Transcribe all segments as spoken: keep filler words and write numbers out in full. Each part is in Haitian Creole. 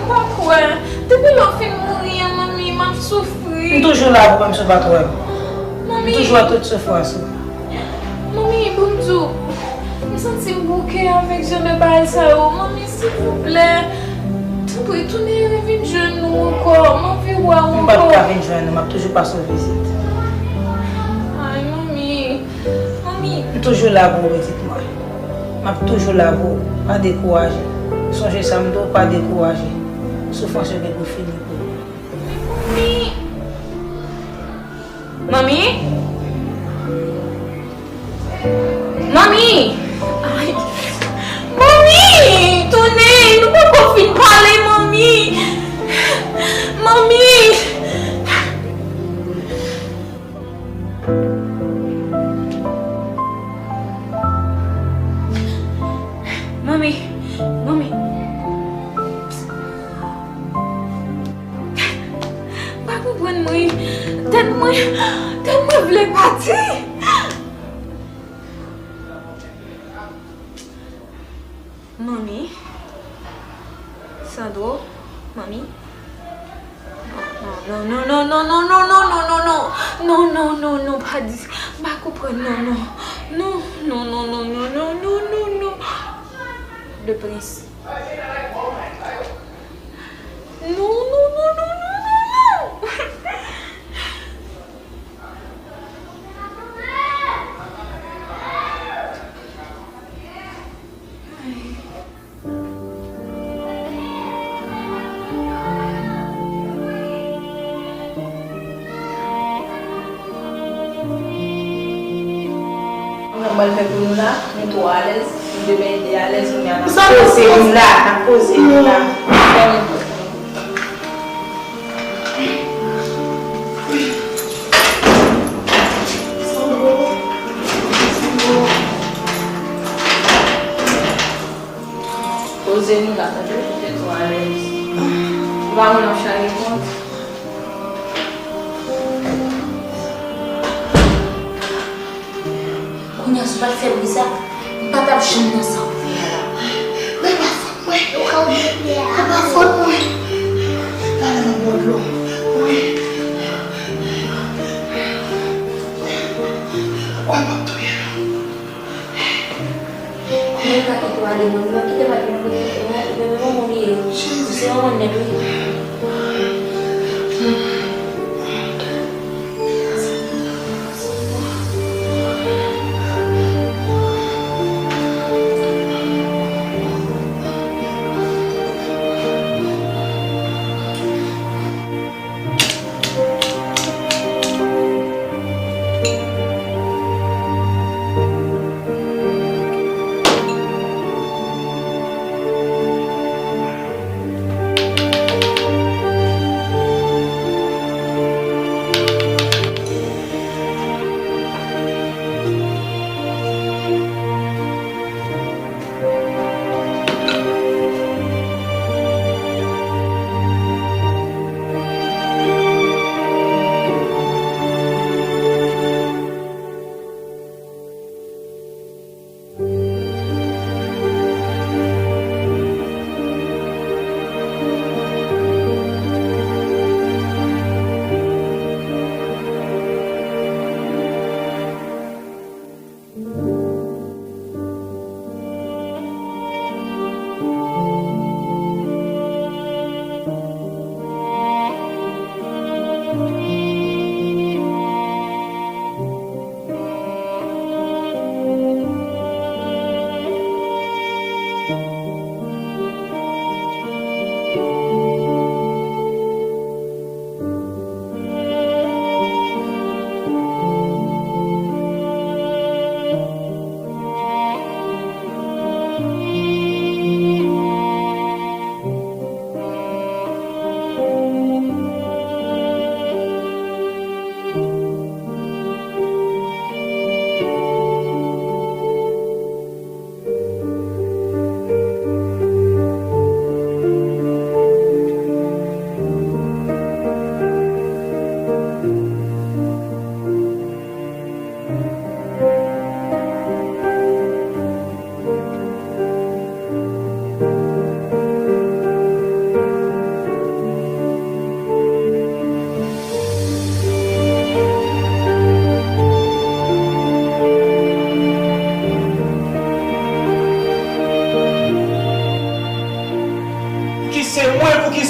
Pa kwè. Depi lè w fin mouri an, manmi, m ap soufri. M toujou la pou, menm si w pa t wè m. Manmi. M toujou wè tout soufrans ou. Manmi, ban m di w, m santi m bouke avèk jan de bagay sa yo. Manmi, silvouplè, tanpri, tounen revin jwenn nou ankò. M anvi wè w ankò. M p ap ka vin jwenn ou, m ap toujou pase w vizit. Ay, manmi. Manmi. M toujou la pou ou, pitit mwen. M ap toujou la pou ou. Pa dekouraje. Sonje sa m di w, pa dekouraje. Soufrans yo gen pou fini pou ou. Manmi. Manmi. Manmi. Ay. Manmi, tounen, nou poko fin pale, manmi. Manmi. Manmi, manmi. Pa konprann mwen. Tèt mwen, tèt mwen vle pati. Manmi. Sandro. Manmi. Non, non, non, non, non, non, non, non, non, non, non. Non, non, non, non, pa di, pa konprann, non, non. Non, non, non, non, non, non, non, non, non. Le prince. Non, non, non, non, non, non, non. Sa m pral fè pou nou la, nou twò alèz, nou te byen ede alèz, kounye a n ap poze nou la, n ap poze nou la. Fèmen pòt la. Poze nou la, tande, nou te twò alèz. Ou pa konn ap chaje kont. Kounye a, si w pa t fè bri sa, m pa t ap janm nan sa w fè a la. Men pa fòt mwen. Ou ka oublie a. Men pa fòt mwen. Talè m ap bwè dlo. Wi. Kwè m ap touye nou. Kòman w ka kite w ale, manmi? Kite m ale, manmi. Kite m ale, manmi, manman m ye. Jezi. Se manman m nèt, wi.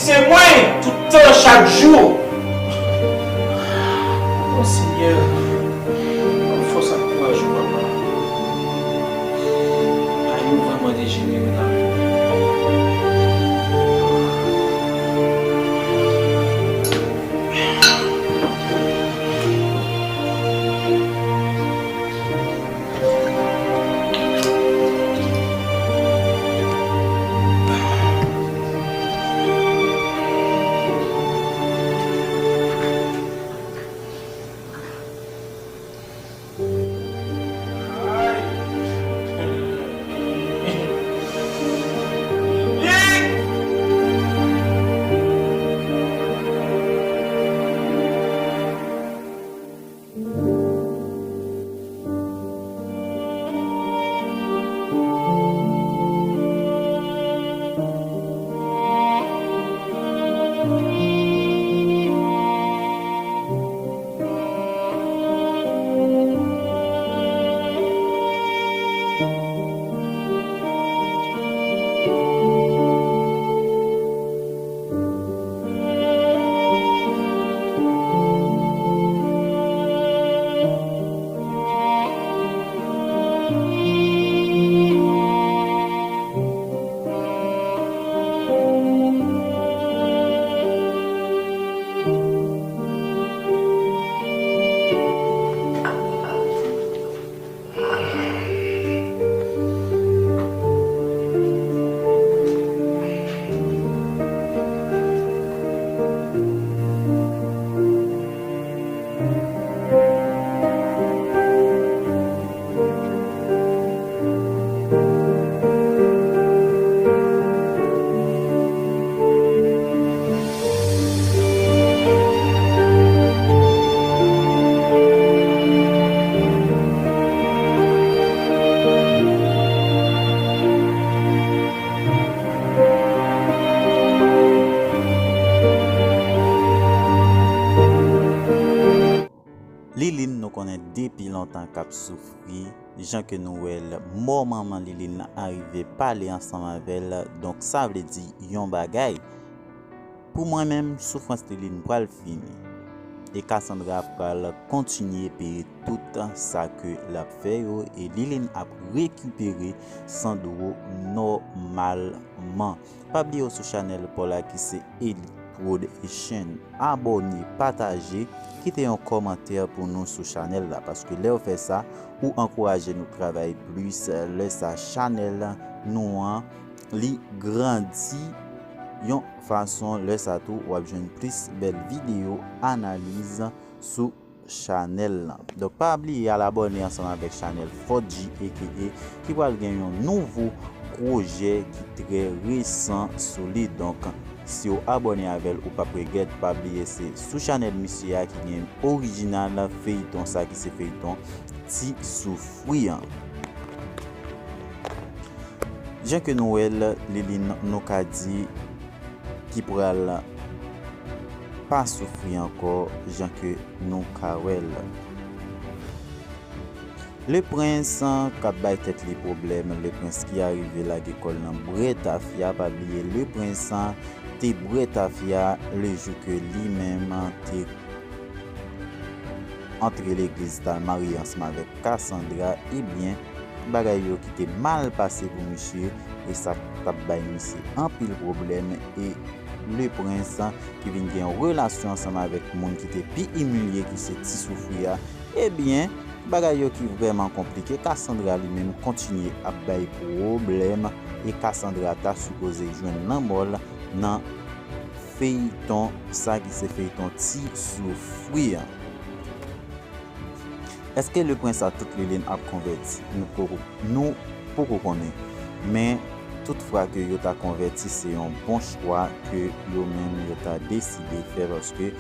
Se mwen, tout tan, chak jou. O Senyè, ban m fòs ak kouraj ou, papa. Bagay yo vrèman dejenere la. Liline, nou konnen depi lontan k ap soufri. Jan ke nou wè l, mò manman Liline arive pale ansanm avè l. Donk, sa vle di yon bagay. Pou mwen menm, soufrans Liline pral fini. E Cassandra pral kontinye peye tout sa ke l ap fè yo. E Liline ap rekipere Sandro nòmalman. Pa bliye w sou chanèl pa w la ki se Elite Prod Echèn. Abòne, pataje, kite yon kòmantè pou nou sou chanèl la. Paske lè w fè sa, ou ankouraje nou travay plis. Lè sa, chanèl nou an, li grandi yon fason. Lè sa tou, w ap jwenn plis bèl videyo analiz sou chanèl lan. Donk, pa bliye al abòne ansanm avèk chanèl Fort G A K A ki pral gen yon nouvo pwojè ki trè resan sou li. Donk, si w abòne avè l, ou p ap regrèt. Pa bliye se sou chanèl misye a ki gen orijinal feyton sa ki se feyton Ti Soufri an. Jan ke nou wè l, Liline, nou ka di ki pral pa soufri ankò jan ke nou ka wè l. Leprens k ap bay tèt li pwoblèm, Leprens ki arive lage kò l nan bwè tafya, pa bliye Leprens te bwè tafya lejou ke li menm te antre legliz t al marye ansanm avèk Cassandra, ebyen, bagay yo kite mal pase pou misye, e sa t ap bay misye anpil pwoblèm, e Leprens ki vin gen yon relasyon ansanm avèk moun ki te pi imilye ki se Ti Soufri a, ebyen, bagay yo ki vrèman konplike. Cassandra li menm kontinye ap bay pwoblèm, e Cassandra ta sipoze jwenn lanmò l nan feyton sa ki se feyton Ti Soufri an. Èske Leprens ak tout Liline ap konvèti? Nou poko, nou poko konnen. Men, tout fwa ke yo ta konvèti, se yon bon chwa ke yo menm yo ta deside fè, paske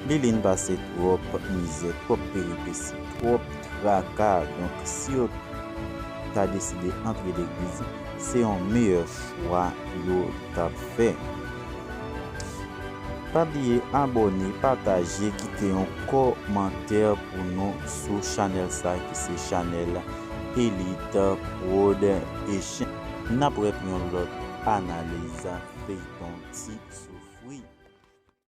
Liline pase twòp mizè, twòp peripesi, twòp traka. Donk, si yo ta deside antre legliz, se yon meyè chwa yo t ap fè. Pa bliye abòne, pataje, kite yon kòmantè pou nou sou chanèl sa ki se chanèl Elite Prod Echèn. N ap wè pou yon lòt analiz feyton Ti